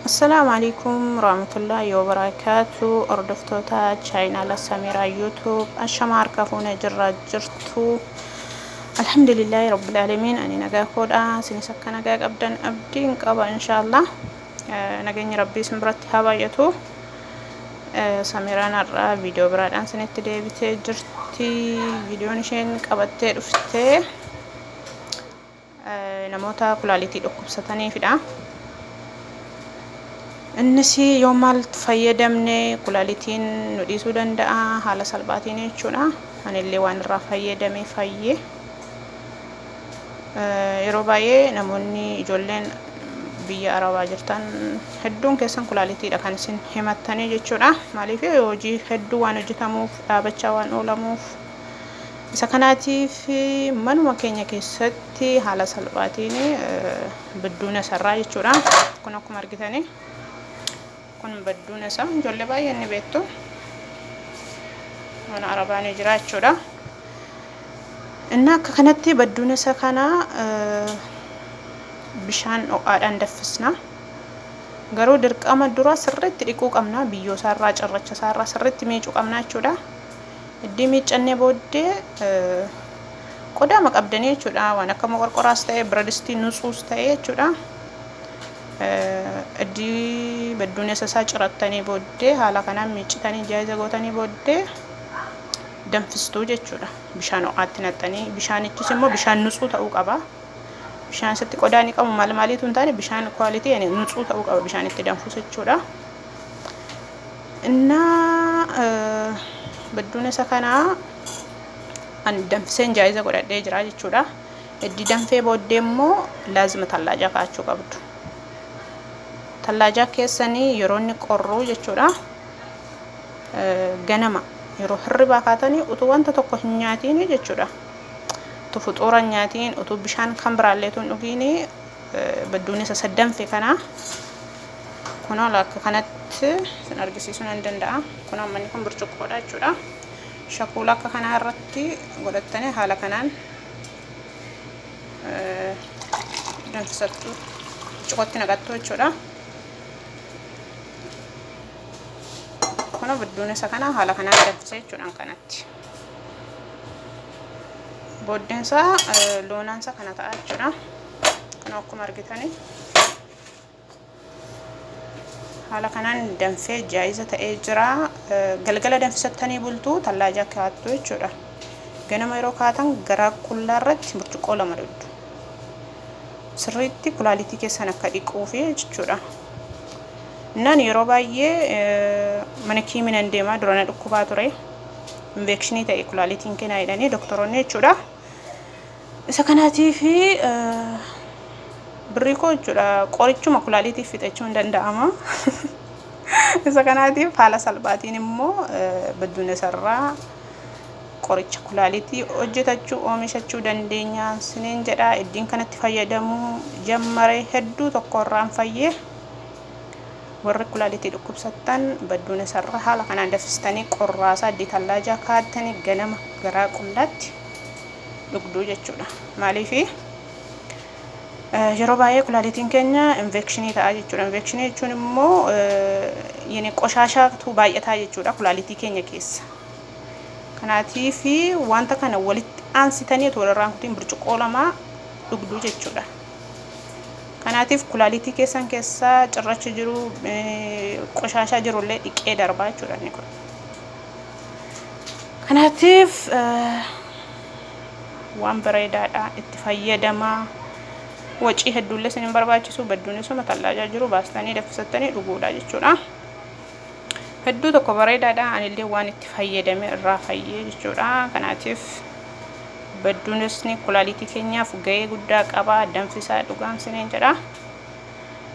Assalaamu alaikum warahmatullahi wabarakaatu. Hordoftoota chaayinaala Samiraa YouTube, ashama harka fuunee jirra jirtu. Alhamdulillahi rabbil aalamiin, ani nagaa koodha. Isinis akka nagaa qabdan abdiin qaba, inshaallah. Nageenyi rabbii isin biratti haa baay'atu. Samiraan har'a viidiyoo biraadhaan isinitti deebitee jirti. Viidiyoon isheen qabattee dhuftee namoota kulaalitii dhukkubsataniifidha. Innis yoo maal fayyadamne kulaalitiin nu dhiisuu danda'a haala salphaatiin jechuudha. Anillee waan irraa fayyadame fayyee. Yeroo baay'ee namoonni ijoolleen biyya Arabaa jirtan hedduun keessan kulaalitiidha kan isin himattanii jechuudha. Maaliif? Hojii hedduu waan hojjetamuuf, dhaabachaa waan oolamuuf. Isa kanaatiif manuma keenya keessatti haala salphaatiin bidduuna isarraa jechuudha. Kun akkuma argitanii kun badduuna isaa ijoollee baay'een ni beektu. Mana Arabaa ni jira jechuudha. Inni akka kanatti badduuna isa kana bishaan ho'aadhaan danfisna. Garuu dirqama dura sirriitti dhiquu qabna. Biyyoo isaarraa, cirracha isaarraa sirriitti miicuu qabna jechuudha. Iddii miiccannee booddee qodaama qabdanii jechuudha. Waan akka moqorqoraas ta'e, biradistii nutsuus ta'e jechuudha. Iddii badduunessa isaa cirattanii booddee haala kanaan miiccitanii jaayiza gootanii booddee danfistuu jechuudha. Bishaan ho'aatti naqxanii, bishaanichis immoo bishaan nutsuu ta'uu qaba. Bishaan isatti qodaa ni qabu maal maaliitu hin taane, bishaan quality yani nutsuu ta'uu qaba bishaan itti danfus jechuudha. Innaa badduun isa kanaa an danfiseen jaayiza godhadhee jira jechuudha. Iddii danfee booddee immoo laazima tallaajaa kaa'achuu qabdu. Tallaajaa keessanii yeroo inni qorruu jechuudha. Ganama yeroo hirribaa kaatanii utuu wanta tokko hin nyaatiin jechuudha. Utuu fuxuura hin nyaatiin, utuu bishaan kan biraallee utuu hin dhugiin, badduun isa danfe kana kunoo akka kanatti isin argisiisuu nan danda'a. Kun amma inni kun burcuqqoodha jechuudha. Shakuula akka kanaa irratti godhattanii haala kanaan danfisattu, burcuqqootti naqattu jechuudha. Kun budduun isa kana haala kanaan danfise jechuudha kanatti. Booddeen isaa loonaan isaa kana ta'a jechuudha. Kun akkuma argitanii haala kanaan danfee jaayiza ta'ee jira. Galgala danfisattanii bultuu, tallaajaa kaa'attu jechuudha. Ganama yeroo kaatan garaa qullaa irratti burcuqqoo 2 dhugdu. Sirriitti kulaalitii keessan akka dhiquufi jechuudha. Innaan yeroo baay'ee mana kiimii nan deema, dura na dhukkubaa ture. Infekshinii ta'e kulaalitiin kennaa jedhanii doktoroonni jechuudha. Isa kanaatiif birrii koo jechuudha qorichuma kulaaliitiif fixachuun hin danda'ama. Isa kanaatiif haala salphaatiin immoo badduun isarraa qoricha kulaalitii hojjetachuu, oomishachuu dandeenya siniin jedha. Iddiin kanatti fayyadamuu jammare hedduu tokko irraan fayyee. Warri kulaalitii dhukkubsattan badduun isarraa haala kanaan danfistanii, qorraasaa iddii tallaajaa kaa'attanii, ganama garaa qullaatti dhugduu jechuudha. Maaliifi? Yeroo baay'ee kulaalitiin keenya infekshinii ta'a jechuudha. Infekshinii jechuun immoo yini qoshaashaatu baay'ataa jechuudha kulaalitii keenya keessa. Kanaatiif wanta kana walitti aansitanii otoo walirraan kutiin burcuqqoo 2 dhugduu jechuudha. Kanaatiif kulaalitii keessan keessa cirrachi jiru, qoshaashaa jirullee dhiqee darbaa jechuudha inni kun. Kanaatiif waan bareedaadha, itti fayyadamaa. Wacii hedduullee isin hin barbaachisu, badduun isuma tallaajaa jiru baastanii danfisattanii dhuguudha jechuudha. Hedduu tokko bareedaadha, anillee waan itti fayyadame irraa fayyee jechuudha. Kanaatiif badduunisni kulaalitii keenyaaf gahee guddaa qaba, danfisaa dhugaan siniin jedha.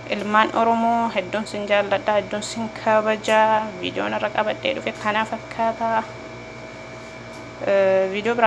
Ilmaan Oromoo, hedduun sin jaalladha, hedduun sin kabaja. Viidiyoon irra qabadhee dhufe kana fakkaata. Viidiyoo biraa.